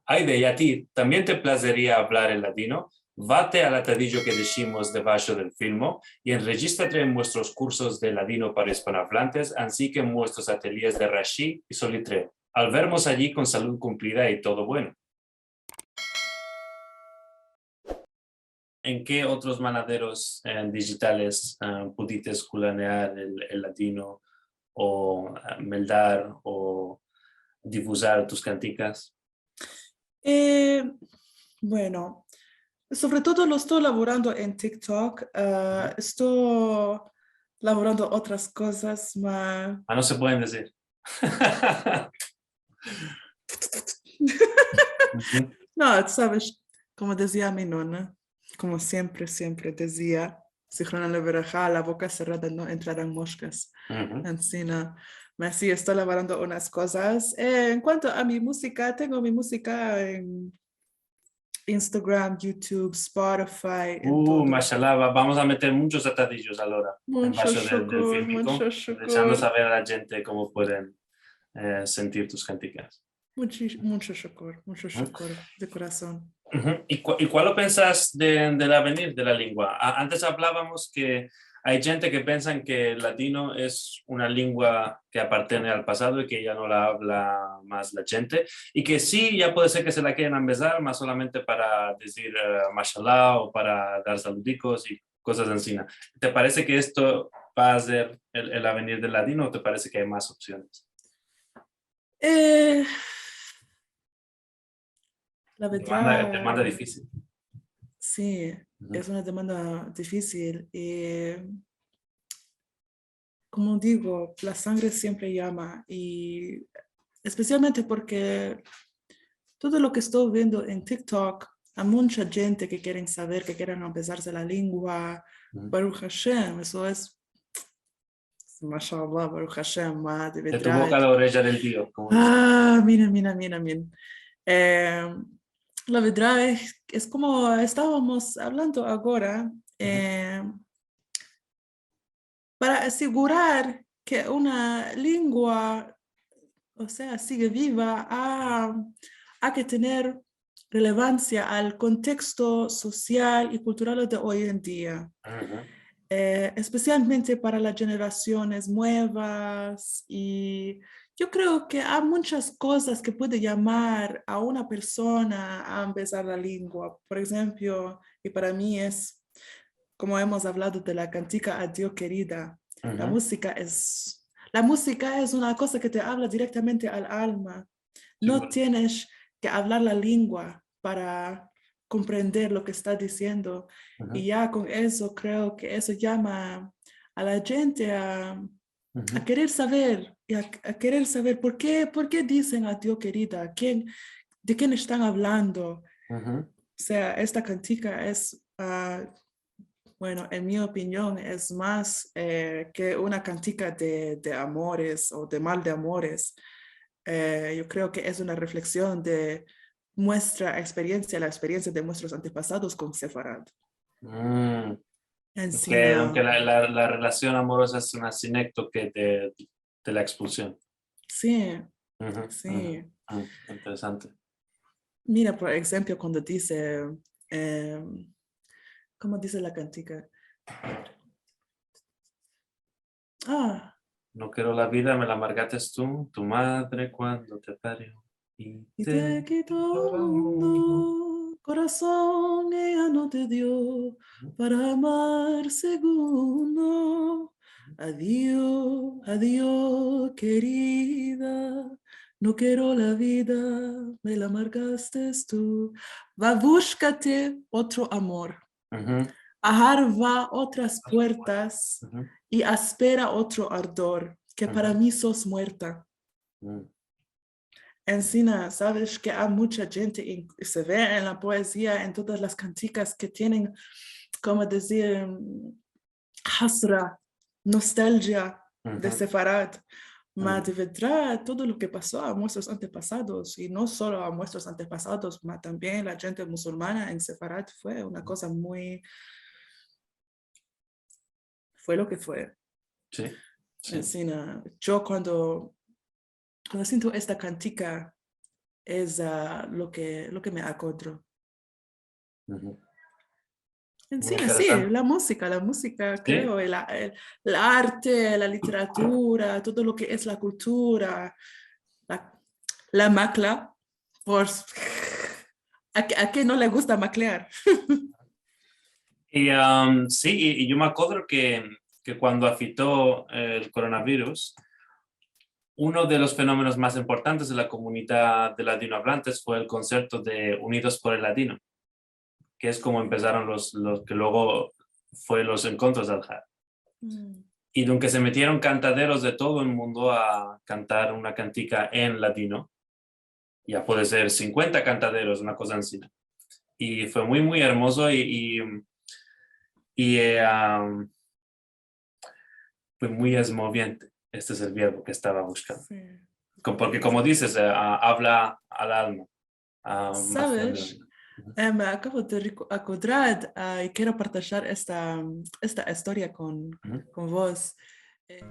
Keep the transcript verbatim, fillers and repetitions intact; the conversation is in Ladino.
Ayde, i a ti, tambien te plazeria avlar el ladino? Vate al atadijo ke deshimos debasho del filmo i enrejistrate en muestros kursos de ladino para ispanoavlantes, ansi ke en muestros atelyes de Rashi i Solitreo. Al vermos ayi kon salud kumplida i todo bueno. En ke otros manaderos, eh, dijitales, eh, pudites kulanear el, el ladino o, eh, meldar o divuzar tus kantikas? Eh, bueno, sovre todo lo esto lavorando en TikTok, eh, esto lavorando otras kozas, ma... Ah, no se pueden dizir. Uhu. No, tu saves, komo dizia mi nona, komo siempre, siempre dizia, zihrona leveraha, a la boka serada no entraran moshkas. Uhu. Ansina, ma si esto lavorando unas kozas. Eh, en kuanto a mi muzika, tengo mi muzika en Instagram, YouTube, Spotify, en todo. Uh, mashallah, va-, vamos a meter munchos atadijos agora en... Muncho shukur, muncho shukur. Deshando saver a la djente komo pueden, eh, sentir tus kantikas. Munchi-, muncho shukur, muncho shukur, de korason. Uhu. I ku-, i kualo pensas de, del avenir de la lengua? A-, antes avlavamos ke ay djente ke pensan ke el ladino es una lengua ke apartene al pasado i ke ya no la avla mas la djente, i ke si, ya puede ser ke se la keren ambezar, mas solamente para dizir, eh, mashallah o para dar saludikos i kozas ansina. Te parese ke esto va a ser el, el avenir del ladino o te parese ke ay mas opsiones? Eh, la verdad, demanda, demanda difisil. Si, es una demanda difisil. I, komo digo, la sangre siempre yama. I espesialmente porke todo lo ke esto viendo en TikTok, ay muncha djente ke keren saver, ke keren ambezarse la lengua. Baruch Hashem, eso es Mashallah, Baruch Hashem, ma, de verdad. De tu boka a la oreja del Dio, komo dizes. Amin, amin, amin, amin. Eh, la verdad es, es komo estavamos avlando agora, eh, para asigurar ke una lengua, o sea, sige viva, a, a ke tener relevansia al konteksto sosial i kultural de oy en dia. Eh, espesialmente para las jenerasiones muevas, i yo kreo ke ay munchas kozas ke puede yamar a una persona a ambezar la lengua. Por enshemplo, i para mi es, komo emos avlado de la kantika Adio Kerida, la muzika es, la muzika es una koza ke te avla direktamente al alma. No tienes ke avlar la lengua para komprender lo ke esta diziendo. I ya kon eso, kreo ke eso yama a la djente a, a kerer saver, i a, a kerer saver por ke, por ke dizen Adio Kerida, ken, de ken estan avlando. O sea, esta kantika es, a, bueno, en mi opinion, es mas, eh, ke una kantika de, de amores o de mal de amores. Eh, yo kreo ke es una refleksion de muestra eksperiensia, la eksperiensia de muestros antepasados kon Sefarad. Ansina, aunke, aunke la, la, la relasion amoroza es un asinekdoto de, de la ekspulsion. Si, si. Interesante. Mira, por enshemplo, kuando dize, em, komo dize la kantika? A. No kero la vida, me la amargates tu, tu madre kuando te pario. I te kito el mundo, korason eya no te dio para amar segundo. Adio, adio, kerida, no kero la vida, me la amargastes tu. Va, bushkate otro amor. Aharva otras puertas i espera otro ardor, ke para mi sos muerta. Ansina, saves ke ay muncha djente, i se ve en la poezia, en todas las kantikas ke tienen, komo dizir, hasra, nostalgia de Sefarad. Ma de verdad, todo lo ke paso a muestros antepasados, i no solo a muestros antepasados, ma tambien la djente musulmana en Sefarad fue una koza muy, fue lo ke fue. Si, si. Ansina, yo kuando, kuando siento esta kantika, es, ah, lo ke, lo ke me akodro. Mhm. En si, Muy en si, interesante. La muzika, la muzika, Si. kreo, el, el, el arte, la literatura, todo lo ke es la kultura, la, la makla, por, a, ke- a ken no le gusta maklear? I, am, si, i, i yo me akodro ke, ke kuando afito el koronavirus, uno de los fenomenos mas importantes de la komunidad de ladinoavlantes fue el konserto de Unidos por el Ladino, ke es komo empesaron los, los ke luego fue los enkontros del Ha'ar. Mm. I dunke se metieron kantaderos de todo el mundo a kantar una kantika en ladino. Ya puede ser sinkuenta kantaderos, una koza ansina. I fue muy, muy ermozo i, i, i, eh, am, fue muy esmoviente. Este es el verbo ke estava bushkando. Si. Co- Porke, komo dizes, eh, a- avla al alma. Ah, mas Saves? grande. Eh, me akavo de riku-, akodrar, ah, i kero partajyar esta, esta istoria kon, Mhm. kon vos. Eh,